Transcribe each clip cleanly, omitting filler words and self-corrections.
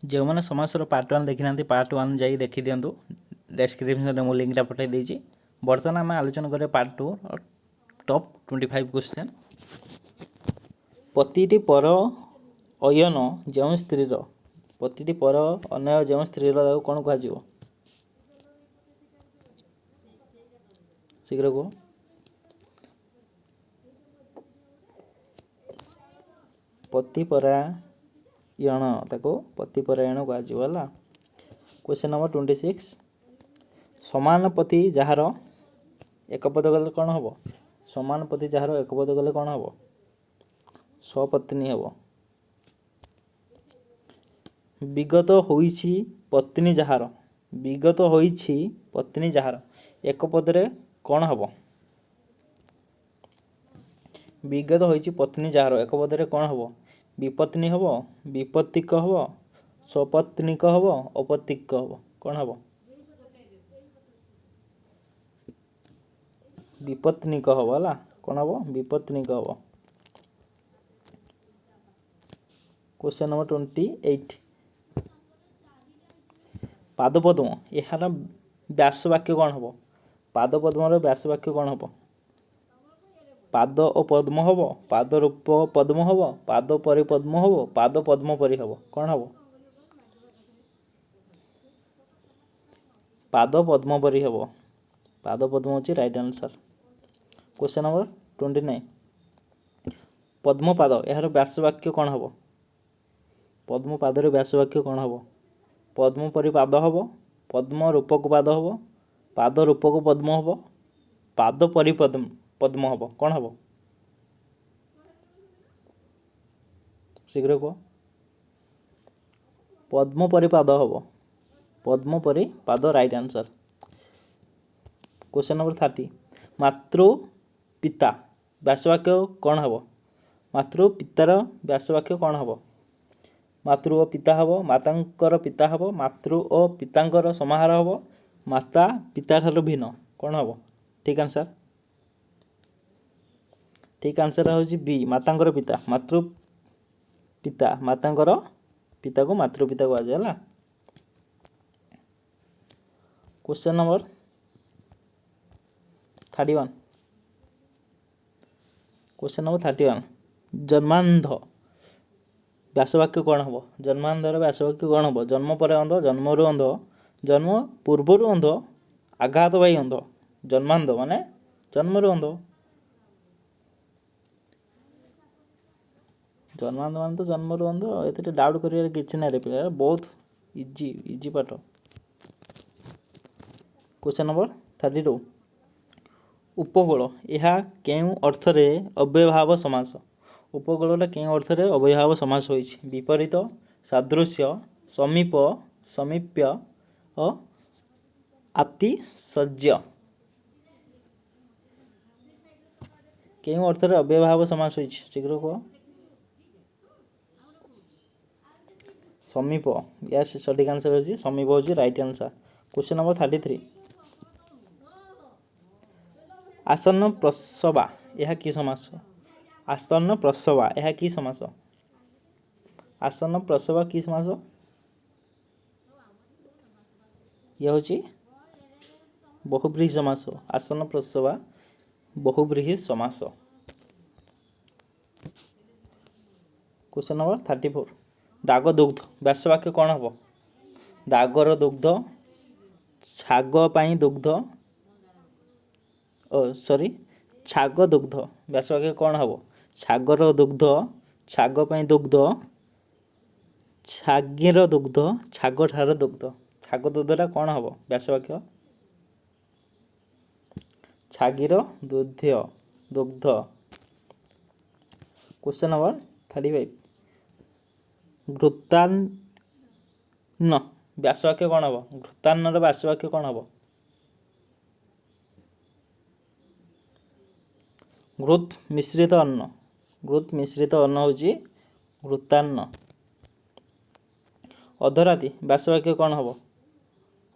ଯେଉଁମାନେ ସମାସର ପାର୍ଟ 1 ଦେଖିନାହାନ୍ତି, ପାର୍ଟ 1 ଯାଇ ଦେଖିଦିଅନ୍ତୁ। ଡେସ୍କ୍ରିପସନ୍ରେ ମୁଁ ଲିଙ୍କଟା ପଠାଇ ଦେଇଛି। ବର୍ତ୍ତମାନ ଆମେ ଆଲୋଚନା କରିବା ପାର୍ଟ 2, ଟପ୍ 25 କ୍ୱେଶ୍ଚନ୍। ପତିଟି ପର ଅୟନ ଯେଉଁ ସ୍ତ୍ରୀର, ପତିଟି ପର ଅନ୍ୟ ଯେଉଁ ସ୍ତ୍ରୀର, ତାକୁ କ'ଣ କୁହାଯିବ? ଶୀଘ୍ର କୁହ। ପତିପରାୟଣ, ତାକୁ ପତିପରାୟଣ କୁହାଯିବ। ହେଲା। କ୍ୱେଶ୍ଚନ୍ ନମ୍ବର 26, ସମାନ ପତି ଯାହାର ଏକ ପଦ ଗଲେ କ'ଣ ହେବ? ସମାନ ପତି ଯାହାର ଏକ ପଦ ଗଲେ କ'ଣ ହେବ? ସପତ୍ନୀ ହେବ। ବିଗତ ହୋଇଛି ପତ୍ନୀ ଯାହାର, ବିଗତ ହୋଇଛି ପତ୍ନୀ ଯାହାର, ଏକ ପଦରେ କ'ଣ ହେବ? ବିଗତ ହୋଇଛି ପତ୍ନୀ ଯାହାର, ଏକ ପଦରେ କ'ଣ ହେବ? ବିପତ୍ନୀ ହେବ, ବିପତ୍ତିକ ହେବ, ସପତ୍ନୀକ ହେବ, ଅପତ୍ତିକ ହେବ? କ'ଣ ହେବ? ବିପତ୍ନୀକ ହେବ। ହେଲା, କ'ଣ ହେବ? ବିପତ୍ନୀକ ହେବ। କ୍ୱେଶ୍ଚନ୍ ନମ୍ବର 28, ପାଦପଦ୍ମ ଏହାର ବ୍ୟାସ ବାକ୍ୟ କ'ଣ ହେବ? ପାଦପଦ୍ମର ବ୍ୟାସ ବାକ୍ୟ କ'ଣ ହେବ? ପାଦ ଓ ପଦ୍ମ ହେବ, ପାଦ ରୂପ ପଦ୍ମ ହେବ, ପାଦ ପରି ପଦ୍ମ ହେବ, ପାଦ ପଦ୍ମ ପରି ହେବ? କ'ଣ ହେବ? ପାଦ ପଦ୍ମ ପରି ହେବ। ପାଦ ପଦ୍ମ ହେଉଛି ରାଇଟ୍ ଆନ୍ସର୍। କ୍ୱେଶ୍ଚନ୍ ନମ୍ବର 29, ପଦ୍ମପାଦ ଏହାର ବ୍ୟାସ ବାକ୍ୟ କ'ଣ ହେବ? ପଦ୍ମପାଦର ବ୍ୟାସ ବାକ୍ୟ କ'ଣ ହେବ? ପଦ୍ମ ପରି ପାଦ ହେବ, ପଦ୍ମ ରୂପକ ପାଦ ହେବ, ପାଦ ରୂପକ ପଦ୍ମ ହେବ, ପାଦ ପରି ପଦ୍ମ ପଦ୍ମ ହେବ? କ'ଣ ହେବ? ଶୀଘ୍ର କୁହ। ପଦ୍ମ ପରି ପାଦ ହେବ। ପଦ୍ମ ପରି ପାଦ ରାଇଟ୍ ଆନ୍ସର୍। କ୍ୱେଶ୍ଚନ୍ ନମ୍ବର 30, ମାତୃ ପିତା ବ୍ୟାସବାକ୍ୟ କ'ଣ ହେବ? ମାତୃ ପିତାର ବ୍ୟାସବାକ୍ୟ କ'ଣ ହେବ? ମାତୃ ଓ ପିତା ହେବ, ମାତାଙ୍କର ପିତା ହେବ, ମାତୃ ଓ ପିତାଙ୍କର ସମାହାର ହେବ, ମାତା ପିତା ଠାରୁ ଭିନ୍ନ? କ'ଣ ହେବ ଠିକ୍ ଆନ୍ସର୍? ଠିକ୍ ଆନ୍ସର୍ ହେଉଛି ବି, ମାତାଙ୍କର ପିତା। ମାତୃ ପିତା, ମାତାଙ୍କର ପିତାକୁ ମାତୃ ପିତା କୁହାଯାଏ। ହେଲା। କ୍ୱେଶ୍ଚନ୍ ନମ୍ବର 31, କ୍ୱେଶ୍ଚନ୍ ନମ୍ବର 31, ଜନ୍ମାନ୍ଧ ବ୍ୟାସବାକ୍ୟ କ'ଣ ହେବ? ଜନ୍ମାନ୍ଧର ବ୍ୟାସବାକ୍ୟ କ'ଣ ହେବ? ଜନ୍ମ ପରେ ଅନ୍ଧ, ଜନ୍ମରୁ ଅନ୍ଧ, ଜନ୍ମ ପୂର୍ବରୁ ଅନ୍ଧ, ଆଘାତ ପାଇ ଅନ୍ଧ? ଜନ୍ମାନ୍ଧ ମାନେ ଜନ୍ମରୁ ଅନ୍ଧ। ଜନ୍ମାନ୍ଧ ମାନେ ତ ଜନ୍ମରୁ ଅନ୍ଧ। ଏଥିରେ ଡାଉଟ୍ କରିବାର କିଛି ନାହିଁ ରେ ପିଲା, ବହୁତ ଇଜି, ଇଜି ପାଠ। କ୍ୱେଶ୍ଚନ୍ ନମ୍ବର 32, ଉପକୂଳ ଏହା କେଉଁ ଅର୍ଥରେ ଅବ୍ୟୟଭାବ ସମାସ? ଉପକୂଳଟା କେଉଁ ଅର୍ଥରେ ଅବ୍ୟୟଭାବ ସମାସ ହୋଇଛି? ବିପରୀତ, ସାଦୃଶ୍ୟ, ସମୀପ, ସମୀପ୍ୟ ଓ ଆତିଶଯ୍ୟ। କେଉଁ ଅର୍ଥରେ ଅବ୍ୟୟଭାବ ସମାସ ହୋଇଛି? ଶୀଘ୍ର କୁହ। ସମୀପ। ୟେସ୍, ସଠିକ୍ ଆନ୍ସର୍ ହେଉଛି ସମୀପ ହେଉଛି ରାଇଟ୍ ଆନ୍ସର୍। କ୍ୱେଶ୍ଚନ୍ ନମ୍ବର 33, ଆସନ୍ନ ପ୍ରସବା ଏହା କି ସମାସ? ଆସନ୍ନ ପ୍ରସବା ଏହା କି ସମାସ? ଆସନ୍ନ ପ୍ରସବା କି ସମାସ? ଇଏ ହେଉଛି ବହୁବ୍ରୀହି ସମାସ। ଆସନ୍ନ ପ୍ରସବା ବହୁବ୍ରୀହି ସମାସ। କ୍ୱେଶ୍ଚନ୍ ନମ୍ବର 34, ଦାଗ ଦୁଗ୍ଧ ବ୍ୟାସବାକ୍ୟ କ'ଣ ହେବ? ଦାଗର ଦୁଗ୍ଧ, ଛାଗ ପାଇଁ ଦୁଗ୍ଧ, ଓ ସରି, ଛାଗ ଦୁଗ୍ଧ ବ୍ୟାସବାକ୍ୟ କ'ଣ ହେବ? ଛାଗର ଦୁଗ୍ଧ, ଛାଗ ପାଇଁ ଦୁଗ୍ଧ, ଛାଗିର ଦୁଗ୍ଧ, ଛାଗଠାର ଦୁଗ୍ଧ? ଛାଗ ଦୁଗ୍ଧଟା କ'ଣ ହେବ ବ୍ୟାସବାକ୍ୟ? ଛାଗିର ଦୁଗ୍ଧ, ଦୁଗ୍ଧ। କ୍ୱେଶ୍ଚନ୍ ନମ୍ବର 35, ଘୃତାନ୍ନ ବ୍ୟାସବାକ୍ୟ କ'ଣ ହେବ? ଘୃତାନ୍ନର ବ୍ୟାସବାକ୍ୟ କ'ଣ ହେବ? ଘୃତ ମିଶ୍ରିତ ଅନ୍ନ। ଘୃତ ମିଶ୍ରିତ ଅନ୍ନ ହେଉଛି ଘୃତାନ୍ନ। ଅଧରାତି ବ୍ୟାସବାକ୍ୟ କ'ଣ ହେବ?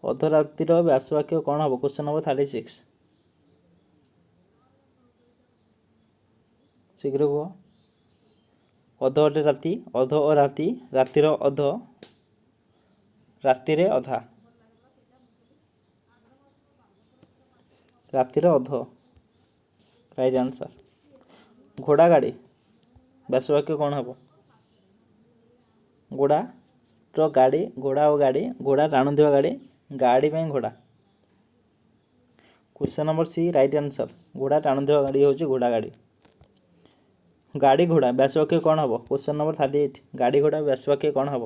ଅଧରାତିର ବ୍ୟାସବାକ୍ୟ କ'ଣ ହେବ? କ୍ୱେଶ୍ଚନ୍ ନମ୍ବର 36, ଶୀଘ୍ର କୁହ। ଅଧ ଅଟେ ରାତି, ଅଧ ଓ ରାତି, ରାତିର ଅଧ, ରାତିରେ ଅଧା। ରାତିରେ ଅଧ, ରାଇଟ୍ ଆନ୍ସର୍। ଘୋଡ଼ା ଗାଡ଼ି ବ୍ୟାସବାକ୍ୟ କ'ଣ ହେବ? ଘୋଡ଼ାର ଗାଡ଼ି, ଘୋଡ଼ା ଓ ଗାଡ଼ି, ଘୋଡ଼ା ଟାଣୁଥିବା ଗାଡ଼ି, ଗାଡ଼ି ପାଇଁ ଘୋଡ଼ା। Question number C right answer. ଘୋଡ଼ା ଟାଣୁଥିବା ଗାଡ଼ି ହେଉଛି ଘୋଡ଼ା ଗାଡ଼ି। ଗାଡ଼ି ଘୋଡ଼ା ବ୍ୟାସବାକ୍ୟ କ'ଣ ହେବ? Question number 38। ଗାଡ଼ି ଘୋଡ଼ା ବ୍ୟାସବାକ୍ୟ କ'ଣ ହେବ?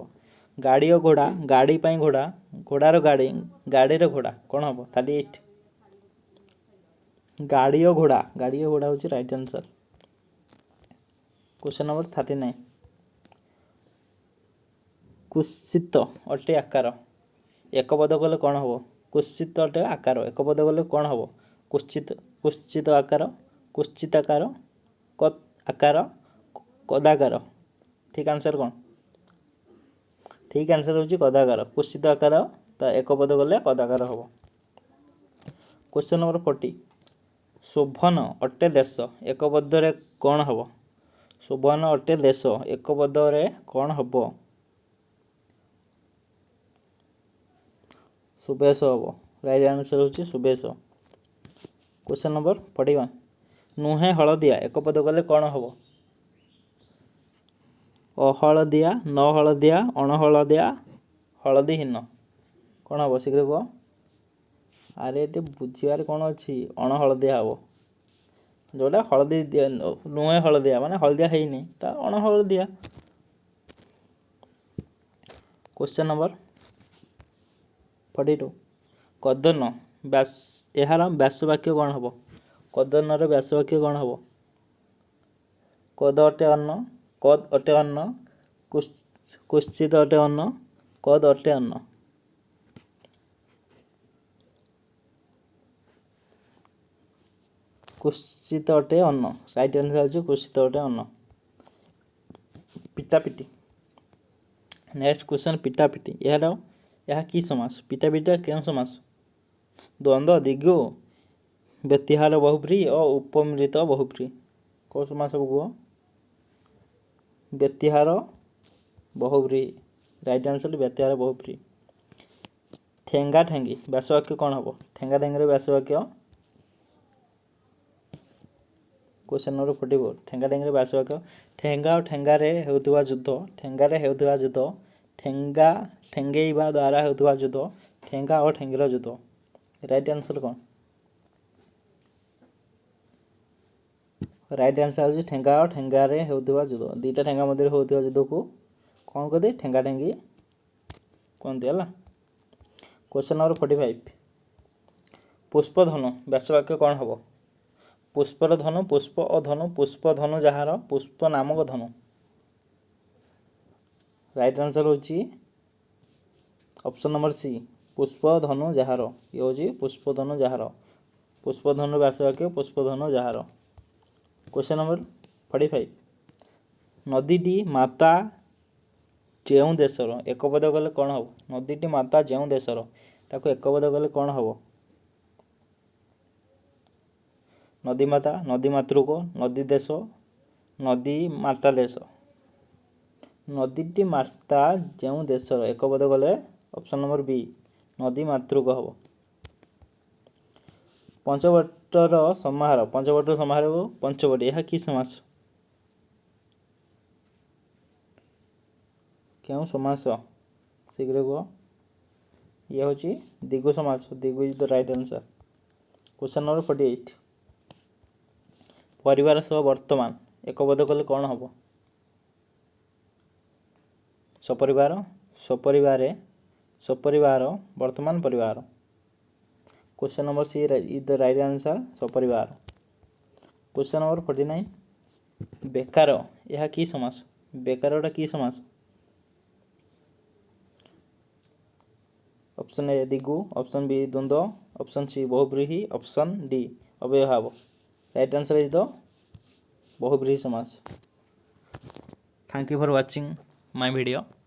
ଗାଡ଼ି ଓ ଘୋଡ଼ା, ଗାଡ଼ି ପାଇଁ ଘୋଡ଼ା, ଘୋଡ଼ାର ଗାଡ଼ି, ଗାଡ଼ିର ଘୋଡ଼ା, କ'ଣ ହେବ? 38। ଗାଡ଼ି ଓ ଘୋଡ଼ା, ଗାଡ଼ି ଓ ଘୋଡ଼ା ହେଉଛି right answer. Question number 39। କୁତ୍ସିତ ଅଟେ ଆକାର, ଏକ ପଦ କଲେ କ'ଣ ହେବ? କୁତ୍ସିତ ଅଟେ ଆକାର, ଏକ ପଦ କଲେ କ'ଣ ହେବ? କୁତ୍ସିତ, କୁତ୍ସିତ ଆକାର, କୁତ୍ସିତାକାର, କତ୍ ଆକାର, କଦାକାର। ଠିକ୍ ଆନ୍ସର୍ କ'ଣ? ଠିକ୍ ଆନ୍ସର୍ ହେଉଛି କଦାକାର। କୁତ୍ସିତ ଆକାର ତା ଏକ ପଦ କଲେ କଦାକାର ହେବ। Question number 40। ଶୋଭନ ଅଟେ ଦେଶ, ଏକ ପଦରେ କ'ଣ ହେବ? ଶୋଭନ ଅଟେ ଦେଶ, ଏକ ପଦରେ କ'ଣ ହେବ? ସୁବେଶ ହେବ। ରାଇଟ୍ ଆନ୍ସର୍ ହେଉଛି ସୁବେଶ। Question number 41। ନୁହେଁ ହଳଦିଆ, ଏକ ପଦ କଲେ କ'ଣ ହେବ? ଅହଳଦିଆ, ନ ହଳଦିଆ, ଅଣହଳଦିଆ, ହଳଦୀହୀନ, କ'ଣ ହେବ? ଶୀଘ୍ର କୁହ। ଆରେ ଏଠି ବୁଝିବାରେ କ'ଣ ଅଛି? ଅଣହଳଦିଆ ହେବ। ଯେଉଁଟା ହଳଦୀ ନୁହେଁ ହଳଦିଆ ମାନେ ହଳଦିଆ ହେଇନି, ତ ଅଣହଳଦିଆ। Question number 42। କଦନ ବ୍ୟାସ, ଏହାର ବ୍ୟାସବାକ୍ୟ କ'ଣ ହେବ? କଦନର ବ୍ୟାସବାକ୍ୟ କ'ଣ ହେବ? କଦ ଅଟେ ଅନ୍ନ, କଦ୍ ଅଟେ ଅନ୍ନ, କୁତ୍ସିତ ଅଟେ ଅନ୍ନ, କଦ୍ ଅଟେ ଅନ୍ନ। କୁତ୍ସିତ ଅଟେ ଅନ୍ନ। ରାଇଟ୍ ଆନ୍ସର୍ ହେଉଛି କୁତ୍ସିତ ଅଟେ ଅନ୍ନ। ପିଟାପିଟି। ନେକ୍ସଟ କ୍ୱେଶ୍ଚନ୍ ପିଟାପିଟି, ଏହାର ଏହା କି ସମାସ? ପିଟାପିଟା କେଉଁ ସମାସ? ଦ୍ୱନ୍ଦ୍ୱ, ଦ୍ୱିଗୁ, ବ୍ୟତିହାର ବହୁବ୍ରୀହି ଓ ଉପମିତ ବହୁବ୍ରୀହି। କେଉଁ ସମାସ ସବୁ କୁହ? ବ୍ୟତିହାର ବହୁବ୍ରୀହି। ରାଇଟ୍ ଆନ୍ସର୍ ବ୍ୟତିହାର ବହୁବ୍ରୀହି। ଠେଙ୍ଗା ଠେଙ୍ଗି ବ୍ୟାସବାକ୍ୟ କ'ଣ ହେବ? ଠେଙ୍ଗା ଠେଙ୍ଗିର ବ୍ୟାସବାକ୍ୟ। Question number 44। ଠେଙ୍ଗା ଠେଙ୍ଗିର ବ୍ୟାସବାକ୍ୟ। ଠେଙ୍ଗା ଓ ଠେଙ୍ଗାରେ ହେଉଥିବା ଯୁଦ୍ଧ, ଠେଙ୍ଗାରେ ହେଉଥିବା ଯୁଦ୍ଧ, ଠେଙ୍ଗା ଠେଙ୍ଗେଇବା ଦ୍ୱାରା ହେଉଥିବା ଯୁଦ୍ଧ, ଠେଙ୍ଗା ଓ ଠେଙ୍ଗିର ଯୁଦ୍ଧ। ରାଇଟ୍ ଆନ୍ସର୍ କ'ଣ? ରାଇଟ୍ ଆନ୍ସର୍ ହେଉଛି ଠେଙ୍ଗା ଓ ଠେଙ୍ଗାରେ ହେଉଥିବା ଯୁଦ୍ଧ। ଦୁଇଟା ଠେଙ୍ଗା ମଧ୍ୟରେ ହେଉଥିବା ଯୁଦ୍ଧକୁ କ'ଣ କୁହନ୍ତି? ଠେଙ୍ଗା ଠେଙ୍ଗି କୁହନ୍ତି। ହେଲା। Question number 45। ପୁଷ୍ପଧନୁ ବ୍ୟାସବାକ୍ୟ କ'ଣ ହେବ? ପୁଷ୍ପର ଧନୁ, ପୁଷ୍ପ ଓ ଧନୁ, ପୁଷ୍ପ ଧନୁ ଯାହାର, ପୁଷ୍ପ ନାମକ ଧନୁ। ରାଇଟ୍ ଆନ୍ସର୍ ହେଉଛି ଅପସନ୍ ନମ୍ବର ସି, ପୁଷ୍ପ ଧନୁ ଯାହାର। ଇଏ ହେଉଛି ପୁଷ୍ପଧନୁ ଯାହାର। ପୁଷ୍ପଧନୁ ବ୍ୟାସବାକ୍ୟ ପୁଷ୍ପଧନୁ ଯାହାର। Question number 45। ନଦୀଟି ମାତା ଯେଉଁ ଦେଶର, ଏକ ପଦ କଲେ କ'ଣ ହେବ? ନଦୀଟି ମାତା ଯେଉଁ ଦେଶର, ତାକୁ ଏକ ପଦ କଲେ କ'ଣ ହେବ? ନଦୀ ମାତା, ନଦୀ ମାତୃକ, ନଦୀ ଦେଶ, ନଦୀ ମାତା ଦେଶ। ନଦୀଟି ମାତା ଯେଉଁ ଦେଶର, ଏକ ପଦ କଲେ ଅପସନ୍ ନମ୍ବର ବି, ନଦୀ ମାତୃକ ହେବ। ପଞ୍ଚବଟର ସମାହାର, ପଞ୍ଚବଟର ସମାହାର ପଞ୍ଚବଟୀ, ଏହା କି ସମାସ? କେଉଁ ସମାସ? ଶୀଘ୍ର କୁହ। ଇଏ ହେଉଛି ଦ୍ୱିଗୁ ସମାସ। ଦ୍ୱିଗୁ is the right answer. Question number 48। ପରିବାର ସହ ବର୍ତ୍ତମାନ, ଏକ ପଦ କଲେ କ'ଣ ହେବ? ସପରିବାର, ସପରିବାରେ, ସପରିବାର, ବର୍ତ୍ତମାନ ପରିବାର। Question number C is the right answer, ସପରିବାର। Question number 49। ବେକାର, ଏହା କି ସମାସ? ବେକାରଟା କି ସମାସ? ଅପସନ୍ ଏ ଦ୍ୱିଗୁ, ଅପସନ୍ ବି ଦ୍ୱନ୍ଦ୍ୱ, ଅପସନ୍ ସି ବହୁବ୍ରୀହି, ଅପସନ୍ ଡି ଅବ୍ୟୟଭାବ। ରାଇଟ୍ ଆନ୍ସର୍ is the ବହୁବ୍ରୀହି ସମାସ। Thank you for watching my video.